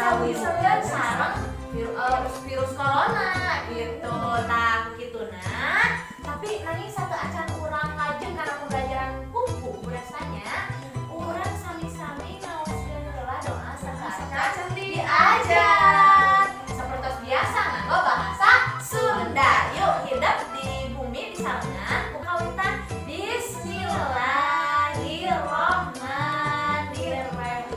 Disawioskeun sareng virus virus corona gitu. Tah, kitu nah. Tapi nanging sateuacan urang lajeng kana pembelajaran buku biasanya urang sami-sami ngaoskeun heula doa sateuacan diajar. Seperti biasa nganggo bahasa Sunda. Yuk, hidep di bumi disarengan ku kawitan Bismillahirrahmanirrahim.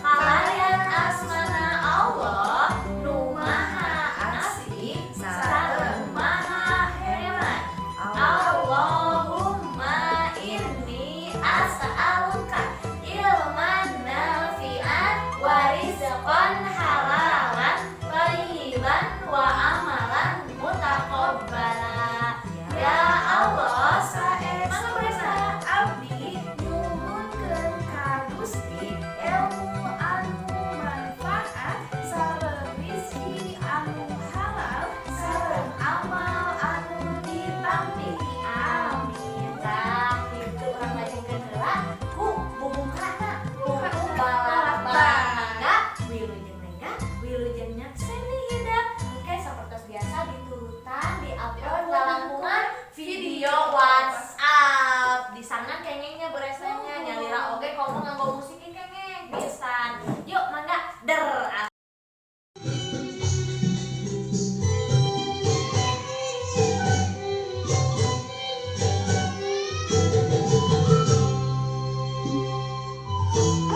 Kalayan asmana Allah nu maha asih sareng maha hemat. Allahumma inni as'aluka ilman nafi'an wa rizqan halalan thayyiban wa amalan mutaqabbala. Ya Allah, Saestu mangga Bu Resta. Abdi nyuhunkeun ka Gusti ilmu anu manfaat sareng rizki anu halal sareng amal anu ditampi. Amin. Tah, kitu urang lajengkeun heula ku bubukana, buku Balakbang. Mangga wilujeng nenggah, wilujeng nyakseni hidep. Oke, sapertos biasa diturutan di-upload lalangkungan video WhatsApp. Disarengan kenging nya Bu Restanya, nyalira oge komo nganggo musik ge kenging pisan. Yuk, mangga der.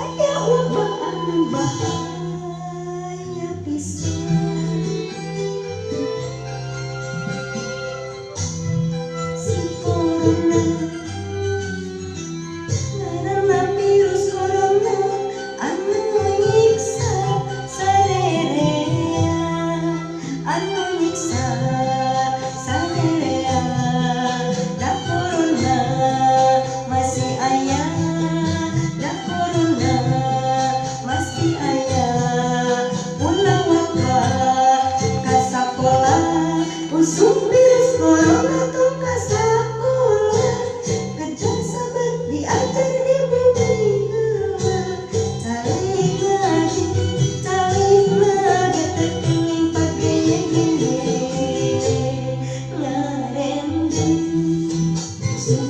Aya wabah anu bahaya pisan, si corona, ngaranna virus corona anu nyiksa sarerea, anu nyiksa sarerea. Da corona masih aya, da corona masih aya. Ulah waka ka sakola, usum virus corona tong ka sakola. Kedah sabar diajar di bumi heula. Calik lagi, calik lagi, teu geuning pageye-geye ngarendeng.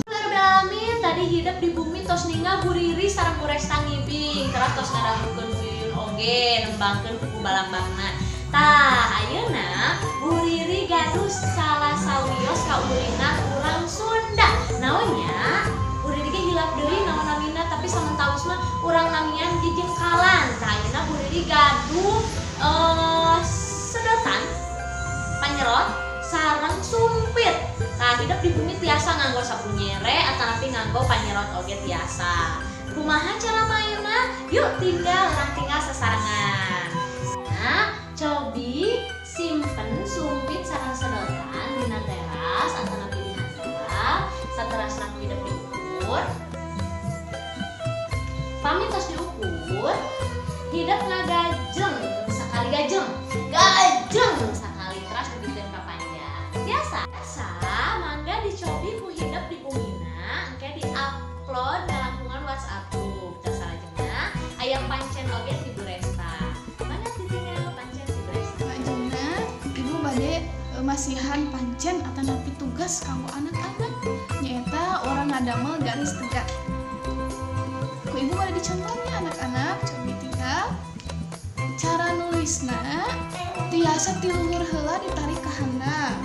Alamin, tadi hidep di bumi tos ningal Bu Riri sareng Bu Resta ngibing, terus tos ngadangukeun Bu Yuyun oge nembangkeun buku Balakbangna. Tah, ayeuna Bu Riri gaduh salah sawios kaulinan urang Sunda. Naonnya? Bu Riri ge hilap deui naon namina, tapi samentawis mah urang namian jejengkalan. Tah, ayeuna Bu Riri gaduh sedotan, panyerot sareng sumpit. Tah, hidep di bumi tiasa nganggo sapu nyere atanapi nganggo panyerot oge tiasa. Kumaha cara mainna? Yuk, tinggal urang tinggal sasarengan. Nah, cobi simpen sumpit sareng sedotan dina teras atanapi di handap. Saterasna ku hidep diukur. Pami tos diukur, hidep ngagajeng sakali, gajeng. Gajeng sakali teras dugikeun ka panjang. Biasa. Biasa, mangga dicobi ku hidep di bumina, engke di-upload ngalangkungan WhatsApp tuh. Teu salajengna aya pancen oge ti Bu Resta. Mangga ditinggal pancen ti Bu Resta. Lajengna ibu bade masihan pancen atanapi tugas kanggo anak-anak, nyaeta urang ngadamel garis tegak. Ku ibu bade dicontohnya, anak-anak cobi tinggal cara nulisna tiasa ti luhur heula ditarik ka handap,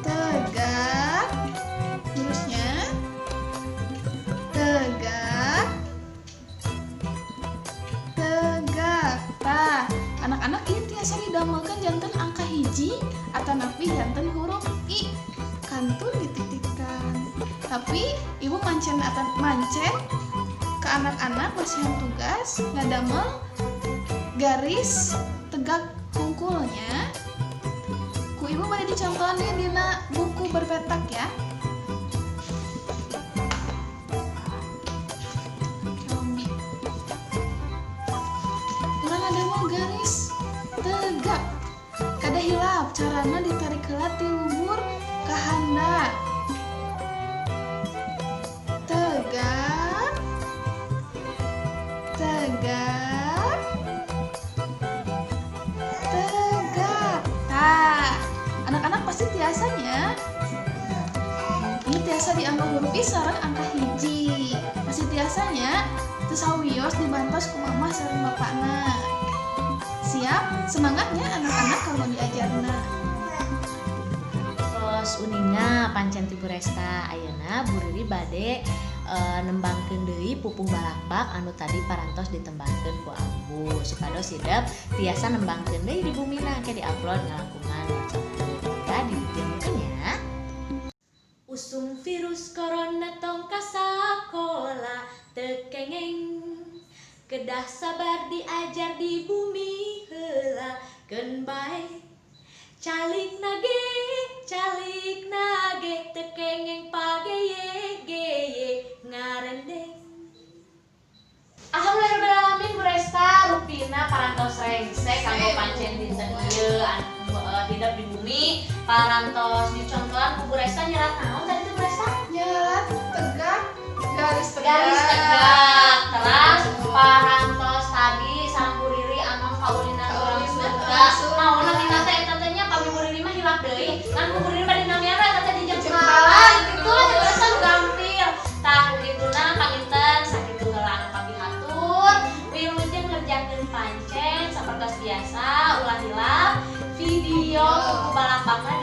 tegak, terusnya tegak, tegak. Tah, anak-anak, ini tiasa didamelkan janten angka 1 atanapi janten huruf I, kantun dititipkan. Tapi ibu mancen atau mancen ke anak-anak masihan tugas ngadamel garis tegak hungkulnya. Ku ibu bade dicontohan dina buku berpetak ya. Cobi urang ngadamel garis tegak, kada hilap carana ditarik heula ti luhur ka handap, tegak. Ditutupi sareng angka 1. Masih tiasa nya, teu sawios dibantos ku mamah sareng bapakna. Siap, semangatnya anak-anak kalau diajarna. Tos uninga pancen ti Bu Resta, ayeuna Bu Riri bade nembangkeun deui pupuh balakbak anu tadi parantos ditembangkeun ku Ambu supados hidep tiasa nembangkeun deui di bumina ke diupload ngalangkungan WhatsApp ka didengekeun nya. Usum virus corona tong ka sakola teu kengeng, kedah sabar diajar di bumi heula, keun bae calik nage, calik nage teu kengeng pageye geye ngarendeng. Alhamdulillahirobbilalamin, Bu Resta, rupina parantos rengse kanggo pancen dinten ieu anu hidep di bumi parantos dicontohan ku Bu Resta. Nyerat naon tadi teh, Bu Resta? Nyerat tegak, garis tegak. Garis tegak. Terus parantos tadi sareng Bu Riri amang kaulinan urang Kaulinan Sunda. orang Sunda. Naon namina teh eta teh nya? Pami Bu Riri mah hilap deui, ngan ku Bu Riri bade namiana eta teh di jengkalan gitu lah, Bu Resta nu gampil. Tah, ku kituna panginten sakitu heula anu kapihatur. Wilujeng ngerjakeun pancen sapertos biasa, ulah hilap video buku balakbakna.